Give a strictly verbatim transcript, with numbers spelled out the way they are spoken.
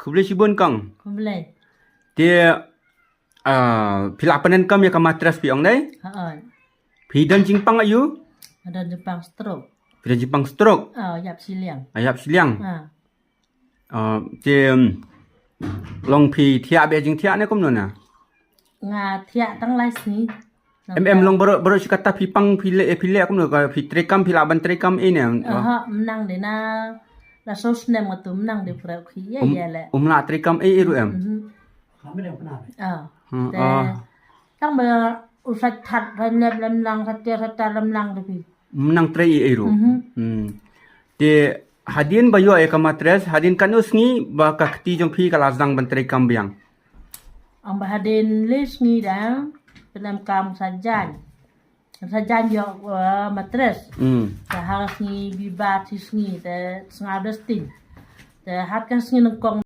Khublei shibun kong. Khublei. Te, ah, phi la pyndonkam ïa ka mattress phi ong dei? Hooid. Phi don jingpang aïu? Don jingpang stroke. Phi don jingpang stroke? Oh, ïap shiliang. Ah, ïap shiliang. Ah. Ah, te, um, long phi thiah bad jingthiah ne kumno na? Nga thiah tang lai sngi. Em em long baroh baroh shi katta phi pang phi leh phi leh kumno ka phi treikam phi lah ban treikam ei ne? Aha, mynta dei na la saw snem nga tu mynta dei pyrkhat ki ïa ïa leh. Um lah treikam ei ei ruh em? Mhm. Ah. Hmm, te ah. Tang ba u sat that ran lep lem lang sat ter sat ter lem lang de phi. Mynta trei ei ei ruh. Mhm. Hmm. Te hadien ba ïoh ïa ka mattress, hadien katno sngi ba ka kti jong phi ka la sdang ban treikam biang? Ong ba hadien le sngi da pyndonkam sa jan. Sa jan ïoh, eh, mattress. Hmm. Te ha ka sngi bibar shi sngi te sngi Augustine. Te ha ka sngi nyngkong